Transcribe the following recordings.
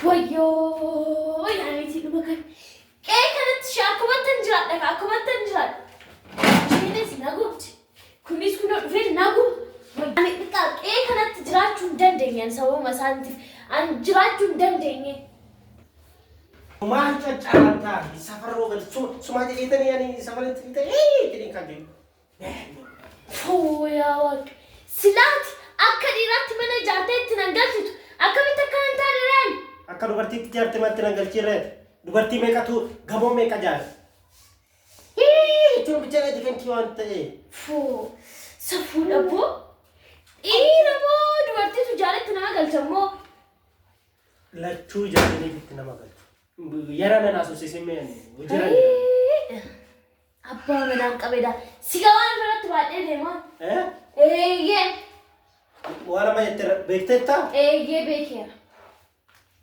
Wayyoo yaa niitii dhuma kan. Qe'ee kanatti ishee akkumattan jiraadha kaa akkumattan jiraadha. Isheenis na gubdi. Kunis kunoo dhufee na guba. Ani xiqqaa qe'ee kanatti jiraachuu hin dandeenye ani sababuma isaaniitiif. Ani jiraachuu hin dandeenye. Maal caccarantaa safarroo gal sumaa jedheetanii ani safaratti ta'ee jedheen kan jedhu. Fuu yaa Waaqa. Silaati akka dhiiraatti mana ijaartee itti nan galchitu. Akkamitti akka nan taane reen? Akka dubartiitti ijaarte matti nan galchiirreet. Dubartii meeqatu gamoo meeqa ijaare? Jechuun bicha kan kii waan ta'e. Fuu safuudha boo. Dhiira moo dubartiitu ijaaretti nama galcha immoo? Lachuu ijaaranii itti nama galchu. Yara nan haasofsiisin mee ani hojii jira. Abbaa manaan qabedha. Si gabaan irratti baadhee deema. Eeyyee. Waan amma jette beekteetta? Eeyyee beekeera.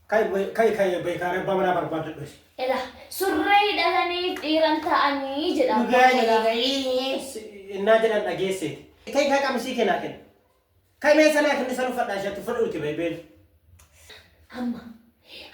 Kai kai kai beekaaree abbaa manaa barbaadadhu. Ela surree hidhatanii dhiiran ta'anii jedha. Dhugaa innaa jedhan dhageesseeti. Kai kai qamisii kennaa kenna. Kai mee sanaa kenni san uffadhaa isheetti uffadhuuti beebeen. Amma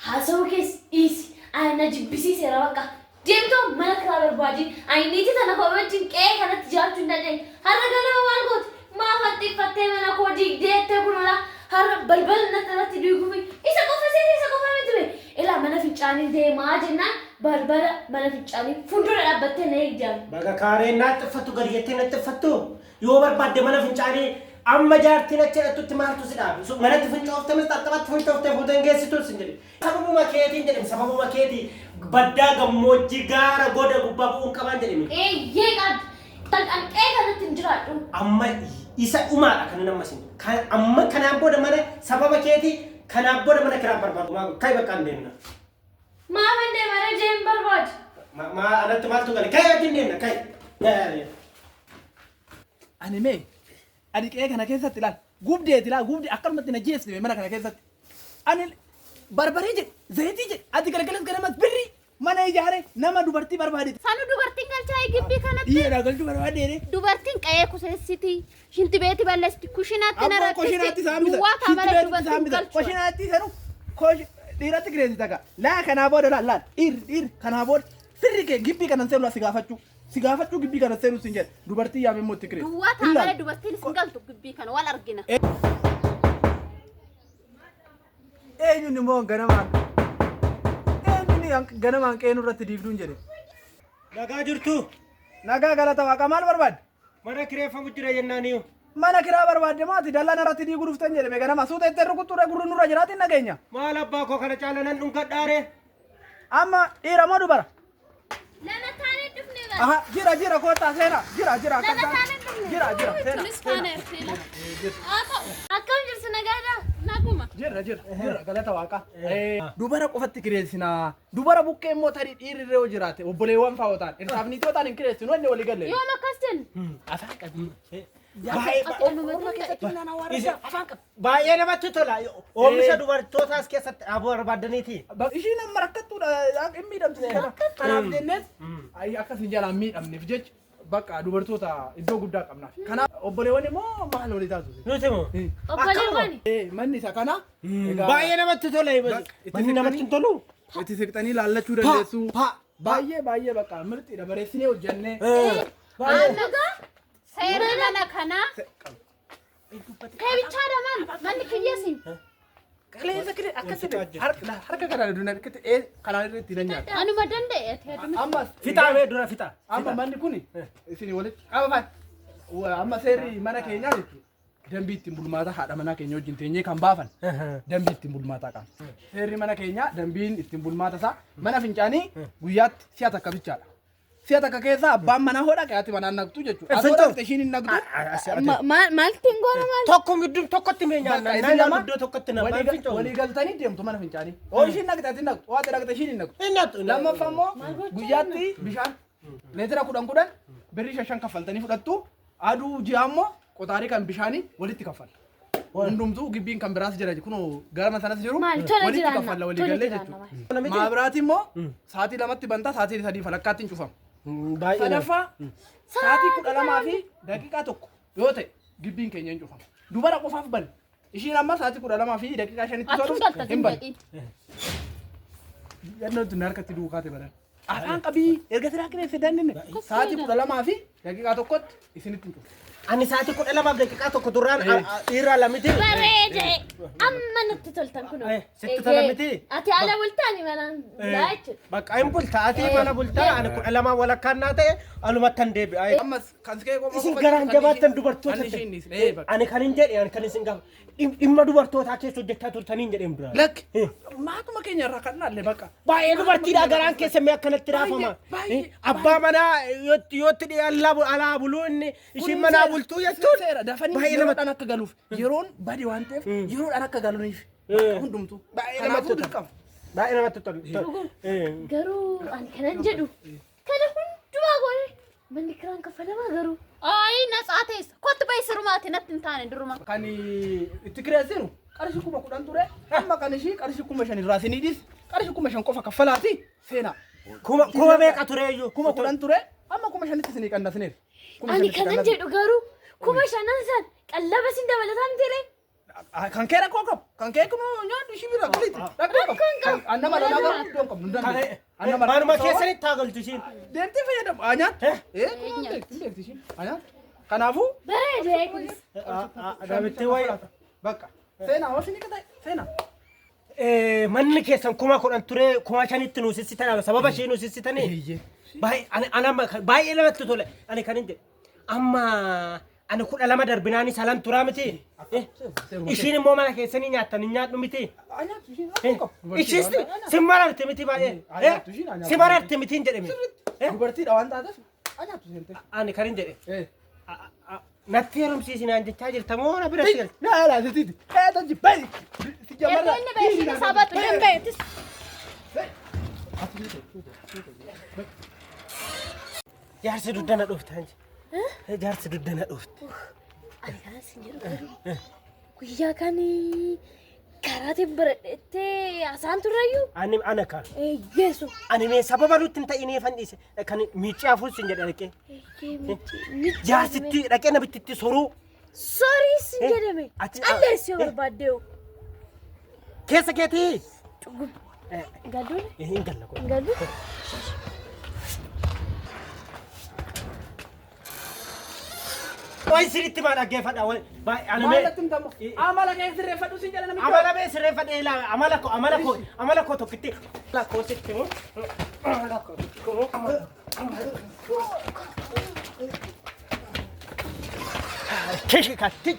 haasawuu kees dhiisi. Ani na jibbisiiseera bakka. Deemtoo mana kiraa barbaadi. Ani niitii tana koo wajjin qe'ee kanatti jiraachuu hin dandeenye. Har'a ganama maal gooti? Maaf haxxiiffattee mana koo diigdee jettee kunuunaa har'a balbala natti irratti diiguufi isa qofa seete isa qofa miti bee. Ilaa mana fincaanii deemaa jennaan balbala mana fincaanii fuuldura dhaabbattee na eegdi. Baga kaareen naatti uffattu gadi jettee natti uffattu yoo barbaadde mana fincaanii amma jaartiin achi hidhattutti maaltu si dhaabe? Manatti fincoofte mis xaxxabatti fincoofte fuuteen geessitu sin jedhe. Sababuma keetiin jedhame sababuma keetii baddaa gammoojjii gaara goda gubbaa bu'uun qabaan jedhame. Eeyyee qabdi. An qe'ee kanatti hin jiraadhu. Amma isa dhumaadha kan amma sin. Amma kanaan booda mana sababa keetii kanaan booda mana kiraan barbaadu. Kai bakka hin deemna. Maaf hin deemare jee hin barbaadu. Ma anatti maaltu gale? Kai wajjin deemna kai. Ani mee ani qe'ee kana keessatti ilaal gubdeeti ilaal gubdee akkanumatti na jeessite mana kana keessatti. Ani barbaree jedhe zayitii jedhe ati galgalas ganamas birrii mana ijaare nama dubartii barbaadete. Sanu dubartiin galchaa gibbii kanatti. Dhiira galchuu barbaadde. Dubartiin qe'ee kuseessiti, shintibeeti balleessiti, kushinaatti na Abbaa koshinaatti rakkisi, isaan bisa. duwwaa taa malee Shintibeetti isaan dubartiin bisa. galchu. Koshinaatti sanu kosh dhiiratti kireessi taka. Laa kanaa booda laal laal dhiirri dhiirri kanaa booda firri kee gibbii kanan seenu si gaafachuu. Si gaafachuu gibbii kanan seenu sin jedhe dubartii yaame immoo itti kireessi. Duwwaa taa malee dubartiin isin galtu gibbii kana wal argina. Eenyuun immoo ganamaan eenyuun ganamaan qeenu irratti diigduun jedhe. Nagaa jirtu. Nagaa galata waaqa maal barbaadde? Mana kireeffamu jira jennaaniyu. Mana kiraa barbaadde moo ati dallaan irratti diiguu dhuftan jedhame ganama suuta itti rukuttuudha gurri nurra jiraatiin nageenya. Maal abbaa koo kana caala nan dhungadhaare. Amma dhiira moo dubara? Lama taanee dhufne bara. Aha jira jira koottaa seena jira jira akkas Lama taane. taanee dhufne. Jira jira seena. Kunis faana erteela. Haa ta'u. Akkam jirtu nagaadhaa? Naguma. Jira jira jira galata waaqa. Dubara qofatti kireessinaa. Dubara bukkee immoo tarii dhiirri illee yoo jiraate obboleewwan fa'aa ta'an dhirsaaf niitii yoo ta'an hin kireessinu inni walii galle. Yoom akkas jennu? Afaan qabi. Baay'ee Anuma danda'e. Afaan qabi. Baay'ee namatti tola. Oomisha dubartootaas keessatti dhaabuu barbaadaniiti. Ishiin amma rakkattuudha hin miidhamtu. Kanaaf jennees akkas hin jalaan miidhamneef jecha bakka dubartoota iddoo guddaa qabnaaf. Kanaaf obboleewwan immoo maal walii taasisu? Nuti moo? Obboleewwan. Manni isa kana. Baay'ee namatti tola. Manni namatti hin tolu. Itti siqxanii laallachuu dandeessu. Baay'ee baay'ee bakka mirxiidha bareessinee hojjennee. Amma gaa seerri mana kanaa kee bichaadha maal manni kiyyeessin. Qilleensa qilleensa akkasitti harka kanaan duna harkatti kanaan irra itti nyaata. Anuma danda'e ati aduma. Ammas Fixaa mee dura fixaa. Amma manni kun isin walitti qabaman. Amma seerri mana keenyaa jechuudha. Dambii ittiin bulmaataa haadha manaa keenya wajjin teenyee kan baafan dambii ittiin bulmaataa qabna. Seerri mana keenyaa dambiin ittiin bulmaata isaa mana fincaanii guyyaatti si'a takka bichaadha. Si'a takka keessa abbaan manaa hodha qe'aatti manaan naqxu jechuudha. Ati hodha ishiin hin naqxu. Maaltu hin goona maal? Tokko gidduu tokkotti mee nyaanna. Bakka isin Naan lama iddoo tokkotti nama. walii galtanii deemtu mana fincaanii. Oo ishiin naqxe ati naqxu. Oo ati naqxe ishiin hin naqxu. Hin naqxu. Lammaffaa immoo guyyaatti bishaan leetira 10 10 birrii 5 5 kaffaltanii fudhattu. Aduu ji'a immoo qotaarii kan bishaanii walitti kaffalla. Hundumtuu gibbiin kan biraas jira kunoo garama sanas jiru Maal, tola walitti jiraanna, kaffalla walii tola gallee jiraanna jechuudha. Maabiraati immoo sa'aatii 2tti bantaa sa'aatii 3 falakkaatti hin cufamu. Baay'ee Sadaffaa sa'aatii 12:01 yoo ta'e gibbiin keenya hin cufamu. Dubara qofaaf banna. Ishiin amma sa'aatii 12:05tti Achuun toluuf galta hin sin banne. jedhin. Yannoon tun harkatti duukaate baran. Afaan qabii erga siraa kireesse danninne sa'aatii 12:01tti isinitti hin cufu. Ani sa'aatii 12:01 duraan dhiirraa lamiti. Bareede. Amma natti toltan kun. Sitti tola miti? Ati ala bultaani manaan bulaa jechuudha. Bakka hin bulta ati mana bultaa ani 12:30 naa ta'e alumattan deebi'a. Ammas kan kee qofa Isin qofa garaan kan jabaattan ishiin- dubartoota kan ishiin dhiisne. Ee, bakka. Ani kan hin jedhe ani kan isin gaafa dhimma dubartootaa keessa hojjechaa turtaniin jedheen duraan. Lakki maatuma keenya irraa kan laalle bakka. Baay'ee dubartiidha garaan keessa mee akkanatti raafama. Baay'ee, Abbaa manaa yootti yootti alaa buluu inni ishiin manaa bultuu jechuun Seera dafanii baay'ee namatti yeroodhaan akka galuuf yeroon bade waan ta'eef yeroodhaan akka galaniif bakka hundumtuu. Baay'ee Kanaafuu namatti tola. dirqama. Baay'ee namatti tola. Garuu ani kanan jedhu kana hundumaa goone manni kiraan kaffalamaa garuu. Ayi natsaa teessa. Kottu bahi sirumaati natti hin taane duruma. Kan itti kireessinu qarshii 10,000 ture amma kan ishii qarshii 5,000 irraa isinii dhiis qarshii 5,000 qofa kaffalaati seenaa. Kuma meeqa tureeyyuu? 10,000 ture amma 5,000tti isinii qannasneera. Kuma Ani shanitti kanan qannasne. jedhu garuu 5,000 san qallaba sin dabalataa miti ree. Kan kee rakkoo qabu. Kan kee kun nyaadhu ishii bira qaliiti. Rakkoo qabu. An nama lama garuu iddoo hin qabnu hin dandeessu. An nama Manuma keessanitti haa galtu ishiin. Deemtee fayyadamu. Haa nyaattu. Ee kun hin beekti hin beekti ishiin. Haa nyaattu. Kanaafuu. Bareedee kunis. Namitti wayi. Bakka. Seenaa hoo isinii qixa'e seenaa. Manni keessan 10,000 ture 5,000tti nu sissitan sababa ishee nu sissitanii. Eeyyee. Baay'ee ani ani amma baay'ee namatti tole ani kan hin jedhe amma ani 12 darbinaan salan turaa miti. Ishiin immoo mana keessanii nyaattan hin nyaadhu miti. Haa nyaattu ishiin rakkoo qabu. Ishiis si mararte miti baay'ee. Haa nyaattu ishiin haa nyaattu. Si mararte miti hin jedhame. Dubartiidha waan taateef haa nyaattu seentee. Ani kan hin jedhe. Ee. Natti heerumsiisinaan jechaa jirta moo na bira si galcha? Naa laa sitiiti. Ee taji bayi. Si jamarra. Erga inni bahe ishiin isaa baatu hin baheetis. Jaarsi duddana dhufte. Jaarsi duddana dhufte. Ani kanan sin jedhu garuu guyyaa kan karaatiin baradhettee haasaan turreyyuu. Ani ana ka. Eeyyeesu. Ani mee sababa nutti hin ta'inee fandhiise kan miiccii hafuus hin jedhe dhaqee. Eeyyee michi. Jaarsitti dhaqee namittitti soruu. Sorii sin jedhame. Calleessi yoo barbaadde. Keessa keetii. Cugum. Galuun. Hin galla kun. Galuun. Wayi sirriitti maa dhaggeeffadha. Baay'ee ani mee. Maal himtamu? Amala kee sirreeffadhu sin jedha namicha. Amala mee sirreeffadhee ilaala. Amala koo amala koo amala koo tokkitti. Amala koo sitti moo. Amala koo sitti moo. Keshi katti.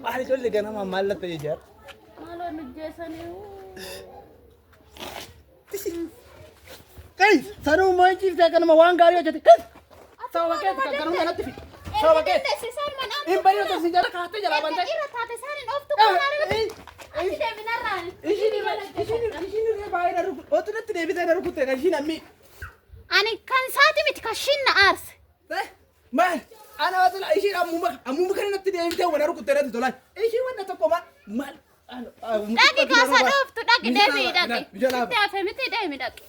Maal ijoollee ganamaa maal latta jechaa? Maaloo nu jeessanii. Kai sanuu moo ciiftee akkanuma waan gaarii hojjete. Kai sababa keeti kan kanuma natti fi. Sababa keeti. Hin bari otoo si jala kaattee jalaa bantee. Irra taate isaan hin ooftu kun Achi deeminarraan. Ishiin irra ishiin ishiin irra baay'ee na rukutte. Otu natti deebitee na rukutte kan ishiin ammi. Ani kan isaati miti kan ishiin na aarse. Maal ana waatu ishiin ammuma ammuma kana natti deebitee waan rukutte natti tolaan. Ishiin wanna tokko maal maal. Dhaqi kaasa dhooftu dhaqi deemii dhaqi. Sitti hafe miti deemi dhaqi.